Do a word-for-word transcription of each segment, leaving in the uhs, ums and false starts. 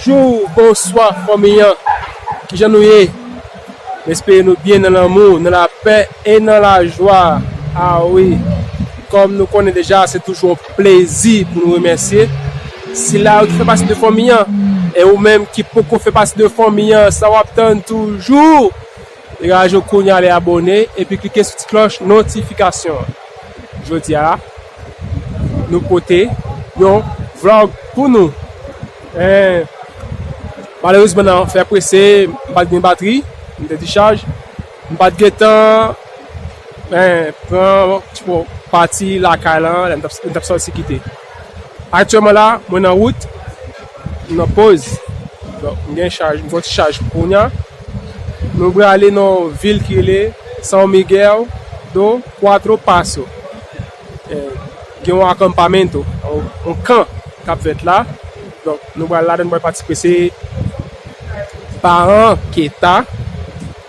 Bonjou, bonswa fanmi an. Kijan nou ye? M espere nou byen nan lanmou, nan lapè e nan lajwa. A wi, kòm nou konnen deja, se toujou yon plezi pou nou remèsye sila yo ki fè pati de fanmi an. E ou menm ki poko fè pati de fanmi an, sa w ap tann toujou. Degaje w kounye a, ale abòne epi klike sou ti klòch notifikasyon an. Jodi a la, nou pote yon vlòg pou nou. Eh, malerezman, nan fè prese, m pa t gen batri, m te dichaj. M pa t gentan, eh, pran, tipo, pati lakay la, lè m t ap, m t ap sòti kite. Aktyèlman la, mwen nan wout, m nan poz. Donk, m gen chaj, m fè yon ti chaj kounye a. Nou prale nan yon vil ki rele São Miguel do Quatro Passo. Eh, gen yon akanpamento, yon, yon kan k ap fèt la. Donk, nou pral ladan, nou pral patisipe. Se paran Keta,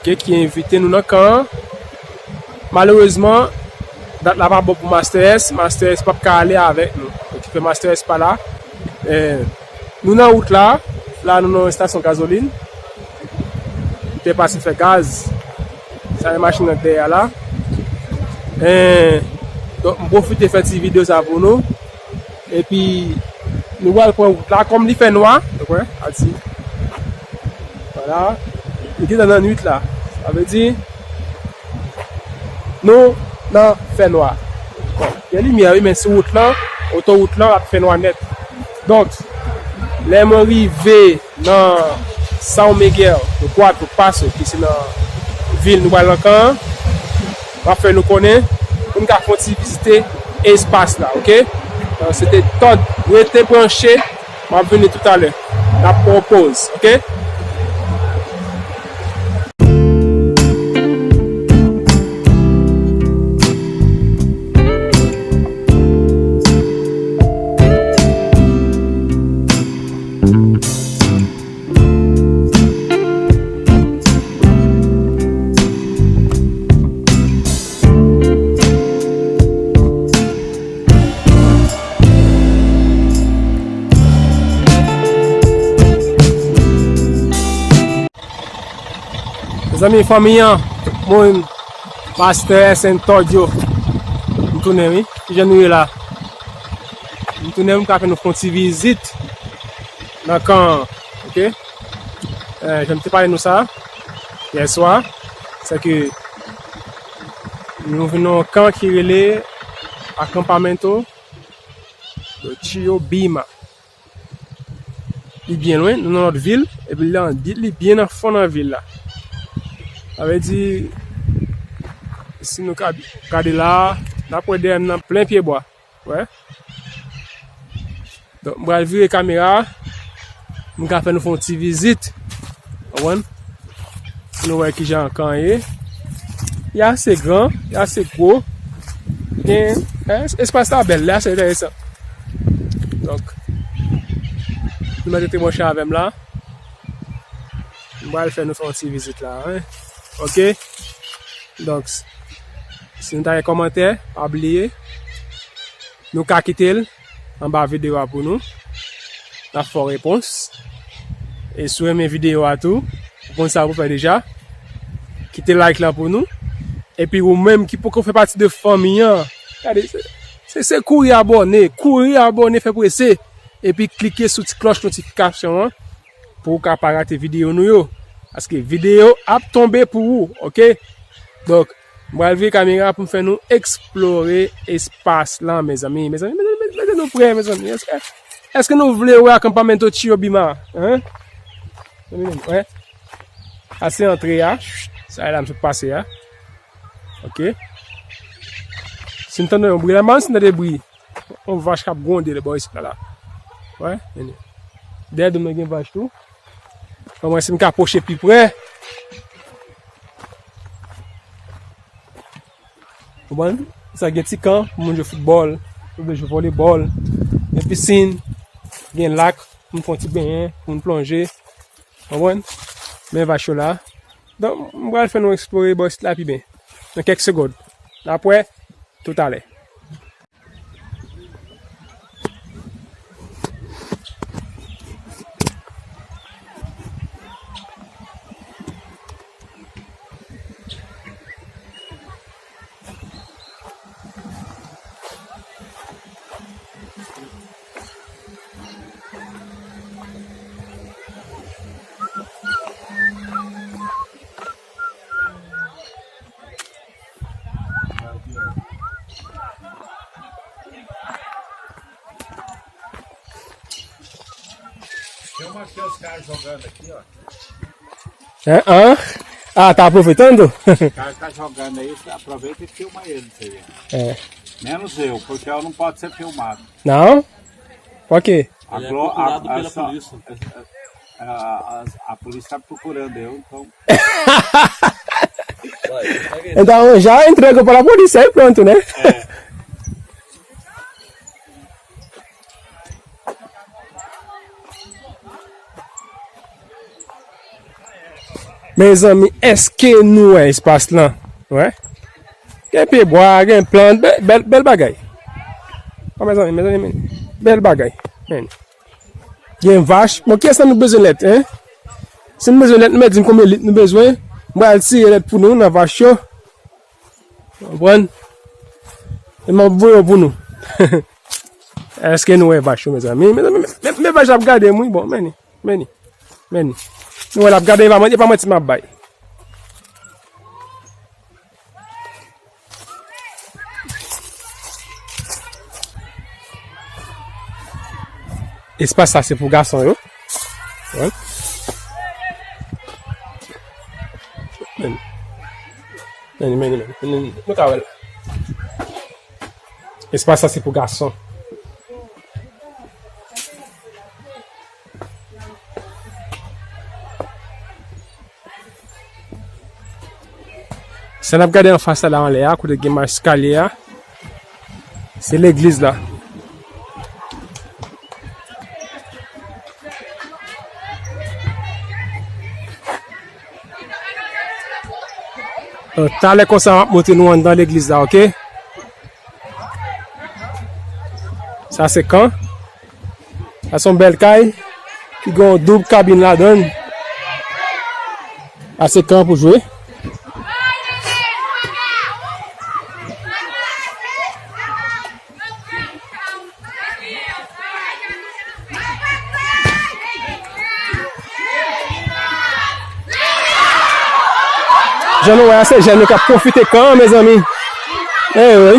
ok, ki envite nou nan kan an. Malerezman, dat la pa bon pou Master S. Master S p ap ka ale avèk nou. Donk, ki fè Master S pa la. Eh, nou nan wout la. La, nou nan yon estasyon gazolin. M te pase fè gaz. Sa e machin nan dèyè la. Eh, donk, m pwofite fè ti videyo sa pou nou. Epi, nou pral pran wout la. Kòm li fè nwa, donk, wè, al si. Vwala. Li gentan nan nwit la. Sa vle di, nou nan fènwa. Bon, gen limyè, wi, men sou wout lan, otowout lan, ap fènwa nèt. Donk, lè mwen rive nan São Miguel do Quatro Passo, ki se nan vil nou pral nan kan an, m ap fè nou konnen, pou n ka fè yon ti vizite espas la, ok? Donk, se te Todd, rete branche, m ap vini toutalè. N ap pran yon poz, ok? Mezanmi, fanmi an, tout moun, Master S and Todd yo. M tounen, wi. Kijan nou ye la? M tounen, m ka fè nou fè yon ti vizit nan kan an, ok? Eh, jan m te pale nou sa, yè swa, se ke nou vin nan yon kan ki rele Acampamento do Tio Bima. Li byen lwen, nou nan lòt vil, epi li an, li byen nan fon nan vil la. Sa vle di, si nou ka gade la, n ap wè dèyè m nan plen pyebwa. Wè. Donk, m pral vire kamera a. M ka fè nou fè yon ti vizit. Konprann? Pou nou wè kijan kan ye. Li ase gran, li ase gwo. Gen, eh, espas la bèl, li ase enteresan. Donk, nou mèt rete branche avè m la. M pral fè nou fè yon ti vizit la, wi. Ok? Donk, si nou ta gen kòmantè, pa bliye. Nou ka kite l anba videyo a pou nou. N ap fè w repons. E si w renmen videyo a tou, ou konn sa pou fè deja. Kite like la pou nou. Epi ou menm ki poko fè pati de fanmi an, gade, se, se, se kouri abòne, kouri abòne, fè prese. Epi klike sou ti klòch notifikasyon an pou w ka pa rate videyo nou yo. Paske videyo ap tonbe pou ou, ok? Donk, m pral vire kamera pou m fè nou eksplore espas lan, mezanmi. Mezanmi, mezanmi, mezanmi, nou prè, mezanmi. Èske, èske nou vle wè akanpamento Tio Bima? Hein? Mezanmi, wè. Sa se antre a. Sa e la m sot pase a. Ok. Si n tande yon bri la, m pa konn si n tande bri. Yon vach k ap gwonde bò isit la, la. Wè, men dèyè do m nan gen vach tou. Ban m wè si m ka pwoche pi pre. Konprann? Sa gen ti kan pou moun jwe foutbòl, pou moun jwe volebòl. Gen pisin, gen lak, pou moun fè yon ti benyen, pou moun plonje. Konprann? Men vach yo la. Donk, m pral fè nou eksplore bò isit la pi byen. Nan kèk segonn. N ap wè toutalè. Tem os caras jogando aqui, ó. Hã? Hã? Ah, tá aproveitando? Os caras tá jogando aí, aproveita e filma eles aí, ó. É. Menos eu, porque eu não posso ser filmado. Não? Por quê? A Ele é Glo-, a, procurado a, pela essa, polícia. A, a, a, a polícia tá procurando eu, então. Então já entregou para a polícia e pronto, né? É. Mezanmi, èske nou wè espas lan? Wè. Gen pye bwa, gen plant, bèl, bèl, bèl bagay. Bon, mezanmi, mezanmi, men. Bèl bagay. Men. Gen vach. Bon, kiyès nan nou bezwen lèt, en? Si nou bezwen lèt, nou mèt di m konbyen lit nou bezwen. M pral tiye lèt pou nou nan vach yo. Konprann? E m ap voye yo pou nou. Èske nou wè vach yo, mezanmi? Mezanmi, men, men, men vach la ap gade m, wi. Bon, men li, men li, men li. Nou wè l ap gade, e pa manti, e pa manti m ap bay. Espas sa se pou gason yo. Wè. Men. Men, men, men, men. Nou ka wè l. Espas sa se pou gason. Sa n ap gade anfas la, la anlè a, kote gen mach eskalye a, se legliz la. Donk, talè konsa, m ap montre nou anndan legliz la, oke? Sa se kan. Sa se yon bèl kay ki gen yon doub kabin ladan l. Sa se kan pou jwe. Jan nou wè a, se jèn yo k ap pwofite kan an, mezanmi. Anyway.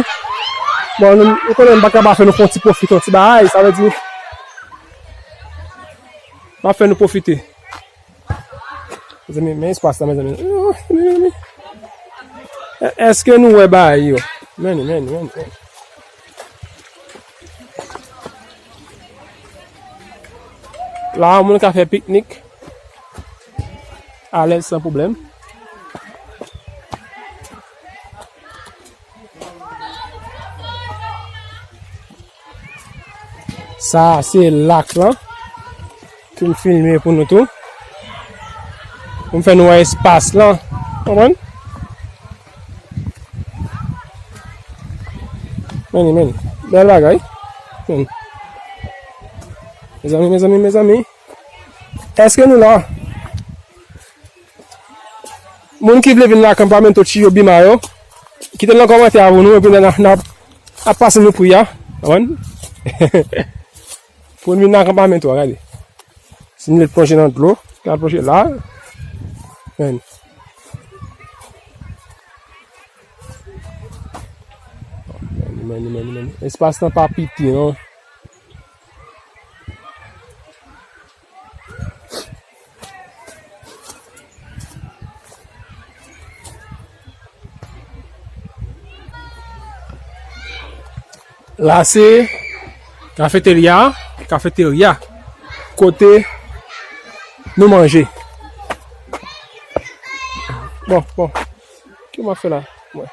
Bon, nou, nou konnen m pa ka pa fè nou fè yon ti pwofite, yon ti bagay, sa vle di, m ap fè nou pwofite. Mezanmi, men espas la, mezanmi. Oh, mezanmi. È-, èske nou wè bagay yo? Men, men, men, men. La, moun ka fè piknik alèz, san pwoblèm. Sa se lak lan ke m filme pou nou tou. Pou m fè nou wè espas lan. Konprann? Men li, men li. Bèl bagay. Men li. Mezanmi, mezanmi, mezanmi. Èske nou la? Moun ki vle vin nan kanpamento Tio Bima yo, kite nan kòmantè a pou nou, epi n a, n a, n a pase nou pri a. Konprann? Pou n vin nan kanpamento a, gade. Si n vle plonje nan dlo, n a plonje la. Men. Men, men, men, men. Espas lan pa piti, non. La se kafeterya, kafeterya kote nou manje. Bon, bon. Ki m ap fè la? Mwen.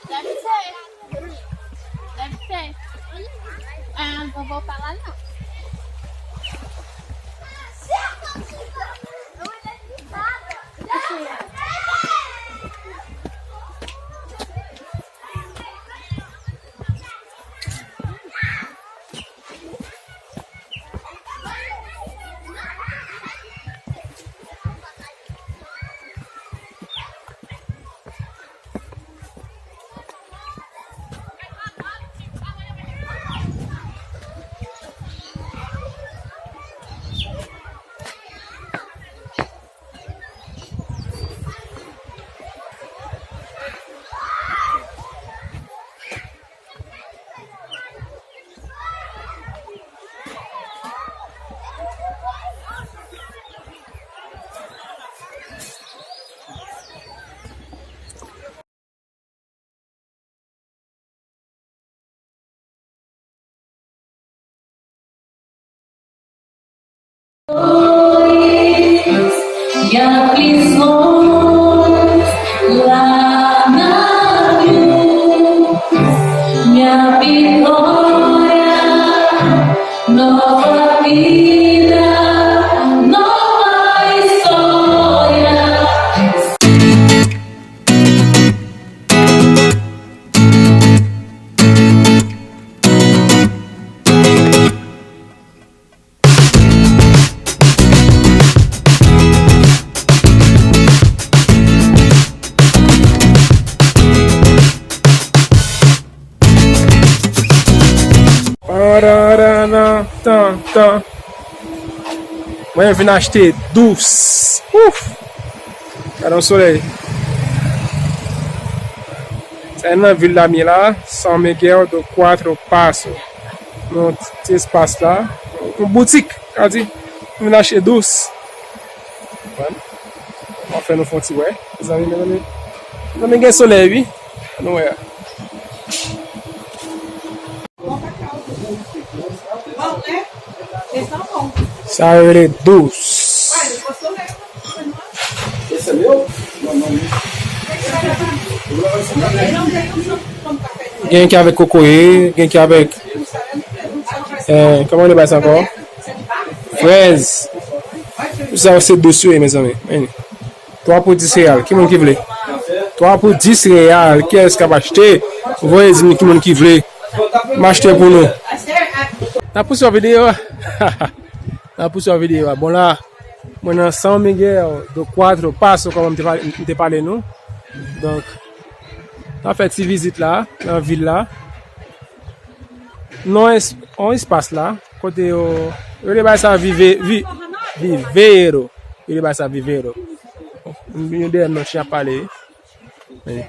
Deve ser. Deve ser. Ah, não vou pra lá, não. Minha vitória, minha vitória, nova vida, nova história. Pararara, tan, tan. Mwen vin achte dous. Ouf! Gade yon solèy. Sa e nan vil la m ye la, São Miguel do Quatro Passo. Nan ti espas la, yon boutik, ka di, m vin achte dous. Bon. M ap fè nou fè yon ti wè. Mezanmi, mezanmi. Mezanmi, gen solèy, wi. Nou wè. Sa yo rele dous. Gen ki avèk kokoye, gen ki avèk, eh, kòman yo rele bagay sa ankò? Frèz. Tout sa yo se dous yo ye, mezanmi. Twa pou dis reyal. Ki moun ki vle? Twa pou dis reyal. Kiyès k ap achte? Voye di m ki moun ki vle. M achte pou nou. N ap pouswiv videyo a. N ap pouswiv videyo a. Bon, la, mwen nan São Miguel do Quatro Passo, kòman m te pale, m te pale nou. Donk, n ap fè ti vizit la, nan vil la. Non, es-, yon espas la, kote yo, yo rele bagay sa vive, vi-, vivero. Yo rele bagay sa vivero. Yon dèyè m nan chen ap pale. Men,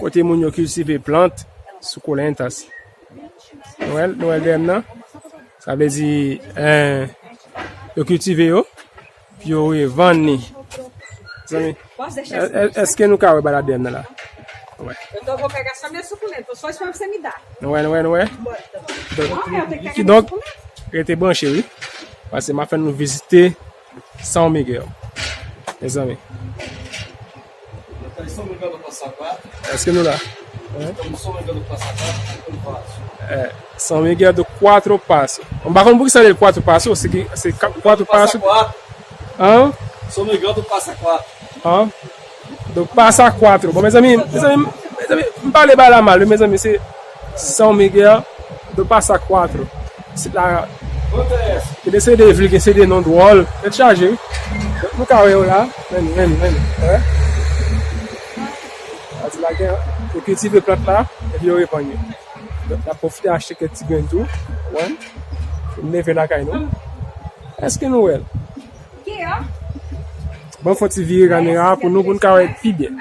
kote moun yo kiltive plant, suculentas. Nou wè l, nou wè l dèyè m nan? Sa vle di, eh, yo kiltive yo, pou yo revann li. Zanmi, è-, è-, èske nou ka wè bagay la dèyè m nan la? Wè. Eu tô, vou pegar só minha suculenta, só espera você me dar. Nou wè, nou wè, nou wè? Donk, kidonk, rete branche, wi. Paske m ap fè nou vizite São Miguel. Mezanmi. Èske nou la? Hein? Eh, São Miguel do Quatro Passo. M pa konn poukisa yo rele Quatro Passo, se ki, se ka-, Quatro Passo. Hein? São Miguel do Passa Quatro. Hein? Do Passa Quatro. Bon, mezanmi, mezanmi, mezanmi, m pale bagay la mal, wi, mezanmi, se São Miguel do Passa Quatro. Isit la, gen de se de vil, gen se de non dwòl. Tèt chaje, wi. Donk, nou ka wè yo la. Men, men, men. Wè. Sa di la gen, yo kiltive plant la, epi yo revann yo. Donk, n ap pwofite achte kèk ti grenn tou. Wè. Pou n leve lakay nou. Èske nou wè l? Bon, fò ti vire kamera pou nou, pou n ka wè pi byen.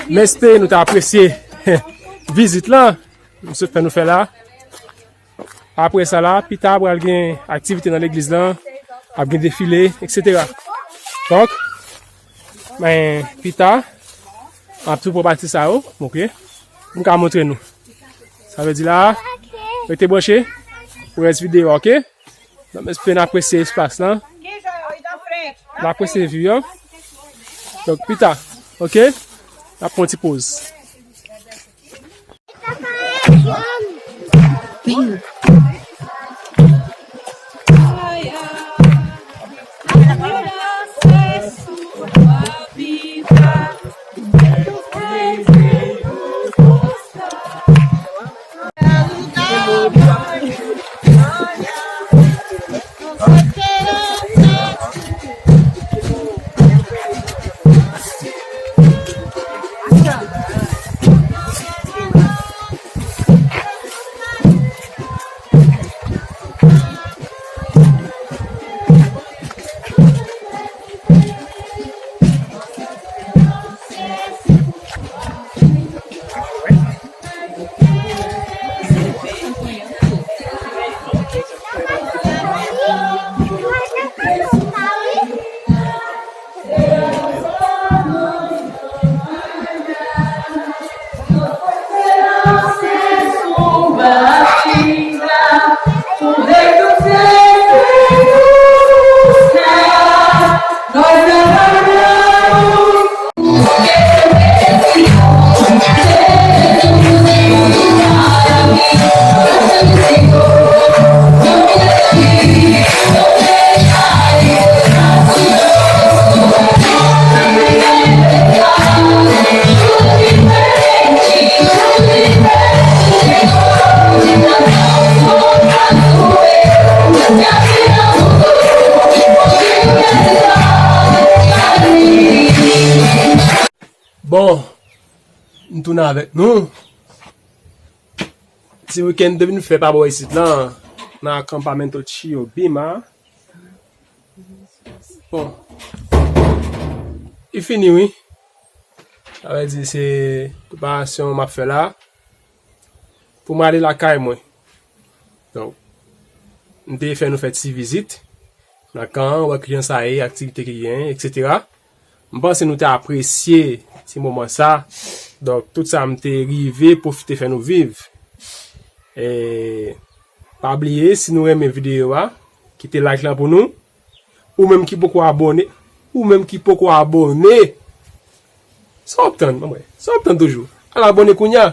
Mèsi, nou te apresye vizit lan. Misye fè nou fè la. Apre sa la, pita pral gen aktivite nan legliz lan, ap gen defile, et cetera. Donk, men, pita, m ap tou pran pati sa yo, oke? M ka montre nou. Sa vle di la, rete branche pou rès videyo a, oke? Donk, m espere n apresye espas lan. N apresye view an. Donk, pita, oke? N ap pran ti poz. Bon, m tounen avèk nou. Ti wikenn de vin fè pa bò isit la, nan akanpamento Chiobima. Bon, li fini, wi. Sa vle di se preparasyon m ap fè la pou m ale lakay mwen. Donk, m te fè nou fè ti vizit nan kan an, wè kijan sa ye, aktivite ki genyen, etsetera. M panse nou te apresye ti moman sa. Donk, tout sa m te rive pwofite fè nou viv. E pa bliye, si nou renmen videyo a, kite like lan pou nou. Ou menm ki poko abòne, ou menm ki poko abòne, sa w ap tann, manmay? Sa w ap tann toujou? Al abòne kounya.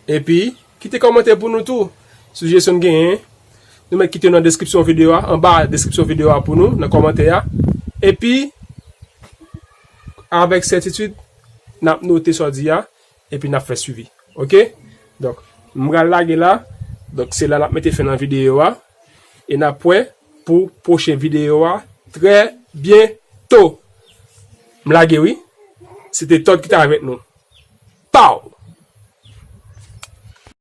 Epi, kite kòmantè pou nou tou. Sijesyon n genyen, nou mèt kite yo nan deskripsyon videyo a, anba deskripsyon videyo a pou nou, nan kòmantè a. Epi, avèk sètitid, n ap note sa w di a, epi n ap fè swivi. Oke? Donk, m pral lage la. Donk, se la n ap mete fen nan videyo a. E n ap wè pou pwochen videyo a trè byento. M lage wi. Se te Todd ki te avèk nou. Pow!